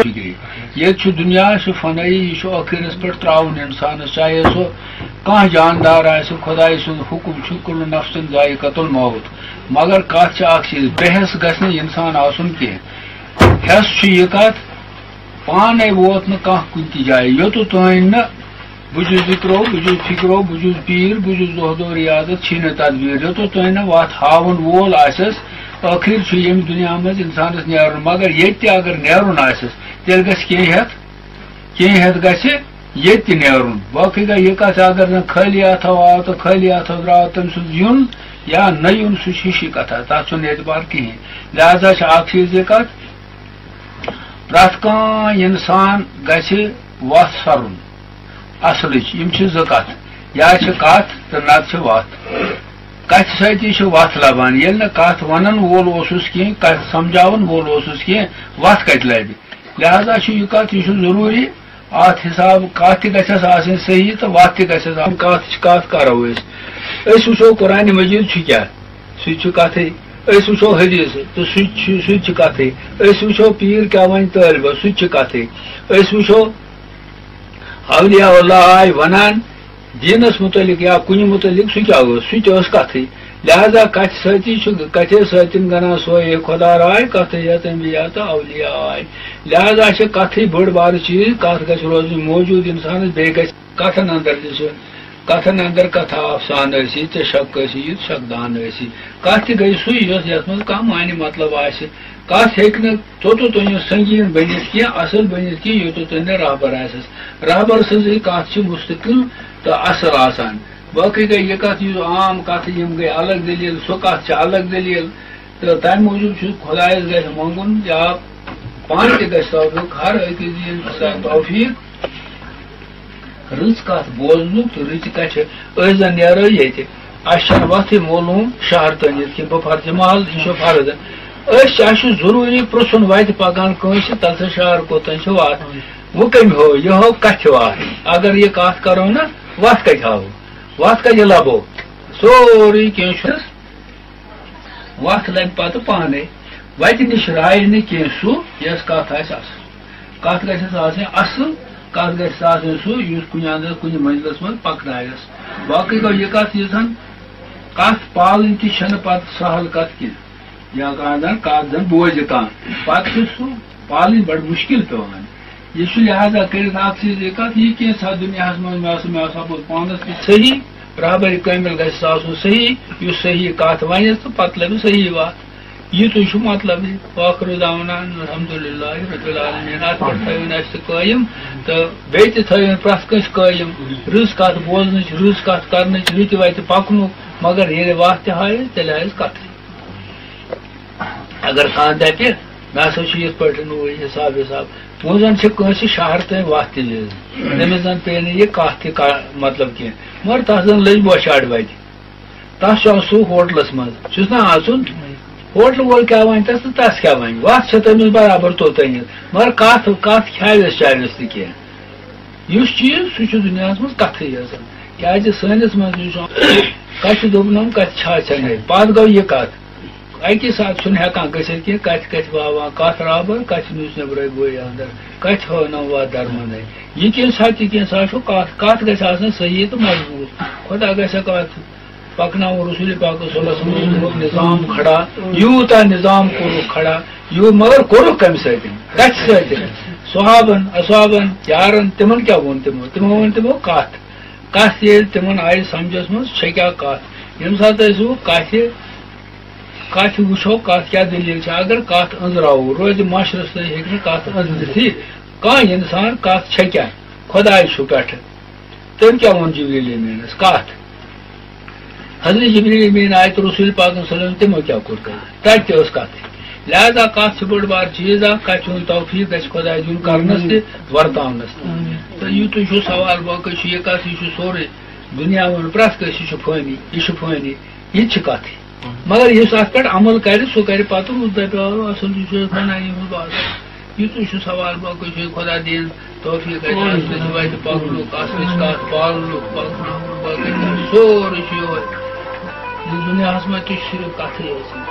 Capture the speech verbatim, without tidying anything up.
فکری۔ ییٚتہِ چھُ دُنیا، چھُ فنٲیی، یہِ چھُ ٲخرس پٮ۪ٹھ ترٛاوُن اِنسانس، چاہے سُہ کانٛہہ جاندار آسہِ، خۄداے سُنٛد حُکم چھُ، "کُلُّ نفسٍ ذائقۃ الموت"۔ مگر کتھ چھِ اکھ چیٖز، بے حٮ۪س گژھِ نہٕ اِنسان آسُن کینٛہہ۔ حٮ۪س چھُ یہِ کتھ، پانے ووت نہٕ کانٛہہ کُنہِ تہِ جایہِ، یوٚتَتھ تام نہٕ بہٕ چھُس ذِکرو، بہٕ چھُس فِکرو، بہٕ چھُس پیٖر، بہٕ چھُس دۄہ دۄہ ریاضت، چھِی نہٕ تَدبیٖر۔ یوٚتَتھ تام نہٕ وَتھ ہاوَن وول آسٮ۪س، ٲخٕر چھُ ییٚمہِ دُنیا منٛز اِنسانَس نیرُن۔ مگر ییٚتہِ تہِ اگر نیرُن آسٮ۪س، تیٚلہِ گژھِ کینٛہہ ہٮ۪تھ، کینٛہہ ہٮ۪تھ گژھِ ییٚتہِ تہِ نیرُن۔ باقٕے گٔے یہِ کَتھ، اگر زَن خٲلی اَتھو آو تہٕ خٲلی اَتھو درٛاو، تٔمۍ سُنٛد یُن یا نہ یُن، سُہ چھُ ہِشی کَتھا، تَتھ چھُنہٕ اعتبار کِہیٖنۍ۔ لہذا چھِ اَکھ چیٖز یہِ کَتھ، پرٛٮ۪تھ کانٛہہ اِنسان گژھِ وَتھ سَرُن۔ اَصلٕچ یِم چھِ زٕ کَتھٕ، یا چھِ کَتھ تہٕ نَتہٕ چھِ وَتھ۔ کَتھِ سۭتی چھِ وَتھ لَبان۔ ییٚلہِ نہٕ کَتھ وَنَن وول اوسُس کینٛہہ، کَتھ سَمجھاوَن وول اوسُس کینٛہہ، وَتھ کَتہِ لَبہِ؟ لہذا چھُ یہِ کَتھ، یہِ چھُ ضروٗری، اَتھ حِساب کَتھ تہِ گژھٮ۪س آسٕنۍ صحیح تہٕ وَتھ تہِ گژھٮ۪س آسٕنۍ۔ کَتھ چھِ، کَتھ کَرو أسۍ؟ أسۍ وٕچھو قرآنِ مجیٖد چھُ کیٛاہ؟ سُہ تہِ چھُ کَتھٕے۔ أسۍ وٕچھو حدیٖث تہٕ سُہ تہِ چھُ، سُہ تہِ چھُ کَتھٕے۔ أسۍ وٕچھو پیٖر کیٛاہ وَنہِ طٲلبَس، سُہ تہِ چھُ کَتھٕے۔ أسۍ وٕچھو اولیاء اللہ آے وَنان، دیٖنَس مُتعلِق یا کُنہِ مُتعلِق، سُہ کیٛاہ اوس؟ سُہ تہِ ٲس کَتھٕے۔ لہذا کَتھِ سۭتی چھُ، کَتھے سۭتۍ گَنان سوے خۄدا راے، کَتھے یَتھ انبیاء تہٕ اولیاء آے۔ لہذا چھِ کَتھٕے بٔڑ بارٕ چیٖز، کَتھ گژھِ روزٕنۍ موجوٗد اِنسانَس، بیٚیہِ گژھِ کَتھَن اَندَر تہِ سُہ، کَتھَن اَندَر کَتھا آفسانہٕ ٲسی، ژےٚ شَک ٲسی، یُتھ شَک دان ٲسی۔ کَتھ تہِ گٔے سُے، یۄس، یَتھ منٛز کانٛہہ معنی مطلب آسہِ۔ کَتھ ہیٚکہِ نہٕ توٚتَتھ تام سنگیٖن بٔنِتھ کینٛہہ، اَصٕل بٔنِتھ کینٛہہ، یوٚتَتھ تام نہٕ رہبر آسٮ۪س۔ رہبر سٕنٛزٕے کَتھ چھِ مُستقل تہٕ اَصٕل آسان۔ باقٕے گٔے یہِ کَتھ، یُس عام کَتھ، یِم گٔے الگ دٔلیٖل، سۄ کَتھ چھِ الگ دٔلیٖل۔ تہٕ تَمہِ موٗجوٗب چھُ خۄدایَس گژھِ منٛگُن یا پانہٕ تہِ گژھِ توفیٖق، ہر أکِس دِیِن خۄداے توفیٖق۔ رٕژ کَتھ بوزنُک تہٕ رٕژِ کَتھِ، أسۍ زَن نیرو ییٚتہِ۔ اَسہِ چھَنہٕ وَتھٕے معلوٗم شہر تام یِتھ کِنۍ بہٕ پھَرٕ تہِ محل، یہِ چھُ فرض۔ أسۍ، اَسہِ چھُ ضروٗری پرٛژھُن وَتہِ پَکان کٲنٛسہِ، تَلہٕ سا شہر کوٚت تام چھِ وَتھ؟ وۄنۍ کَمہِ ہو، یہِ ہو کَتھِ وَتھ۔ اگر یہِ کَتھ کَرو نہ، وَتھ کَتہِ ہاوو؟ وَتھ کَتہِ لَبو؟ سورُے کینٛہہ چھُ۔ وَتھ لَبہِ پَتہٕ پانَے۔ وَتہِ نِش راے نہٕ کینٛہہ سُہ، یَس کَتھ آسہِ اَصٕل۔ کَتھ گژھٮ۪س آسٕنۍ اَصٕل، کَتھ گژھٮ۪س آسٕنۍ سُہ، یُس کُنہِ اَندَس، کُنہِ مٔنزلَس منٛز پَکنایَس۔ باقٕے گوٚو یہِ کَتھ، یہِ زَن کَتھ پالٕنۍ تہِ چھَنہٕ پَتہٕ سَہَل کَتھ کینٛہہ۔ یا کانٛہہ زَن کَتھ زَن بوزِ کانٛہہ، پَتہٕ چھُ سُہ پالٕنۍ بَڑٕ مُشکِل پٮ۪وان۔ یہِ چھُ لہذا کٔرِتھ اَکھ چیٖز، یہِ کَتھ، یہِ کینٛژھا دُنیاہَس منٛز مےٚ ہسا، مےٚ ہسا بوٗز پانَس تہِ صحیح، رہبرِ کٲمِل گژھِ آسُن صحیح، یُس صحیح کَتھ وَنہِ تہٕ پَتہٕ لَبہِ صحیح وَتھ۔ یہِ تُہۍ چھُ مطلب یہِ۔ وآخر دعوانا ان الحمد للہ رب العالمین۔ اَتھ پٮ۪ٹھ تھٲیِو نہٕ اَسہِ تہِ قٲیِم تہٕ بیٚیہِ تہِ تھٲیِو نہٕ پرٛٮ۪تھ کٲنٛسہِ قٲیِم۔ رٕژ کَتھ بوزنٕچ، رٕژ کَتھ کَرنٕچ، رٕتہِ وَتہِ پَکنُک، مگر ییٚلہِ وَتھ تہِ ہایہِ، تیٚلہِ ہایَس کَتھٕے۔ اگر کانٛہہ دَپہِ، مےٚ ہسا چھُ یِتھ پٲٹھۍ ہُہ حساب وِساب، وۄنۍ زَن چھِ کٲنٛسہِ شہر تام وَتھ تہِ لیز، تٔمِس زَن پیٚیہِ نہٕ یہِ کَتھ تہِ کا-، مطلب کینٛہہ، مگر تَتھ زَن لٔج بۄچھِ اَڈٕ وَتہِ۔ تَس چھُ آسُن ہوٹلَس منٛز، چھُس نہ آسُن؟ ہوٹلہٕ وول کیٛاہ وَنہِ تَس تہٕ تَس کیٛاہ وَنہِ؟ وَتھ چھےٚ تٔمِس برابر توٚتانۍ، مگر کَتھ، کَتھ کھیٛاوٮ۪س چاوٮ۪س نہٕ کینٛہہ۔ یُس چیٖز، سُہ چھُ دُنیاہَس منٛز کَتھٕے یٲژَن۔ کیٛازِ سٲنِس منٛز یُس کَتھِ دوٚپنَم، کَتھِ چھا چھَنہٕ۔ پَتہٕ گوٚو یہِ کَتھ، اَکی ساتہٕ چھُنہٕ ہٮ۪کان گٔژھِتھ کینٛہہ، کَتھِ کَتھِ واوان کَتھ رابر، کَتھِ نِس نیٚبرَے بوے اَندَر، کَتھِ ہٲونَم وَتھ دَرمَندَے۔ یہِ کینٛہہ ساتہٕ، یہِ کینٛہہ ساتہٕ چھُ کَتھ، کَتھ گژھِ آسٕنۍ صحیح تہٕ مضبوٗط۔ خۄدا گژھِ کَتھ پَکناوُن رسول پاک صلی اللہ علیہ وسلم نظام کھڑا، یوٗتاہ نظام کوٚرُکھ کھڑا، یوٗ-، مگر کوٚرُکھ کَمہِ سۭتۍ؟ کَتھِ سۭتۍ؟ صحابَن، اصحابَن، یارَن، تِمَن کیٛاہ ووٚن تِمو؟ تِمو ووٚن تِمو کَتھ۔ کَتھ ییٚلہِ تِمَن آیہِ سَمجھَس منٛز، چھےٚ کیٛاہ کَتھ؟ ییٚمہِ ساتہٕ أسۍ وۄنۍ کَتھِ، کَتھِ وٕچھو، کَتھ کیٛاہ دٔلیٖل چھِ، اگر کَتھ أنٛزراوو، روزِ معاشرَس تہٕ ہیٚکہِ نہٕ کَتھ أنٛزرِتھٕے کانٛہہ اِنسان، کَتھ چھےٚ کیٛاہ؟ خۄداے چھُ پٮ۪ٹھٕ۔ تٔمۍ کیٛاہ ووٚن جبریل امیٖنَس؟ کَتھ۔ حضرت جبریل امیٖن آیہِ تہٕ رسول پاک صلی اللہ علیہ وسلم، تِمو کیٛاہ کوٚر تَتہِ؟ تَتہِ تہِ ٲس کَتھٕے۔ لہذا کَتھ چھِ بٔڑ بار چیٖز اَکھ، کَتھِ ہُنٛد توفیٖق گژھِ خۄداے دیُن کَرنَس تہِ، ورتاونَس تہِ۔ تہٕ یُتُے چھُ سوال، باقٕے چھُ یہِ کَتھ، یہِ چھُ سورُے دُنیا وَنُن پرٛٮ۪تھ کٲنٛسہِ، یہِ چھُ فٲنی، یہِ چھُ فٲنی، یہِ تہِ چھِ کَتھٕے۔ مگر یُس اَتھ پٮ۪ٹھ عمل کَرِ، سُہ کَرِ پَتہٕ، سُہ دَپہِ، آ، اَصٕل، یہِ چھُ أسۍ وَنان، یہِ چھُ باسان۔ یُتُے چھُ سوال، باقٕے چھُ خۄدا دِیِن توفیٖق اَسہِ، اَسہِ گژھِ وَتہِ پَکنُک، اَصلٕچ کَتھ پالنُک، پَکناونُک، باقٕے چھُ سورُے چھُ یِہوٚے۔ یہِ دُنیاہَس منٛز تہِ چھُ صرف کَتھٕے یٲژ۔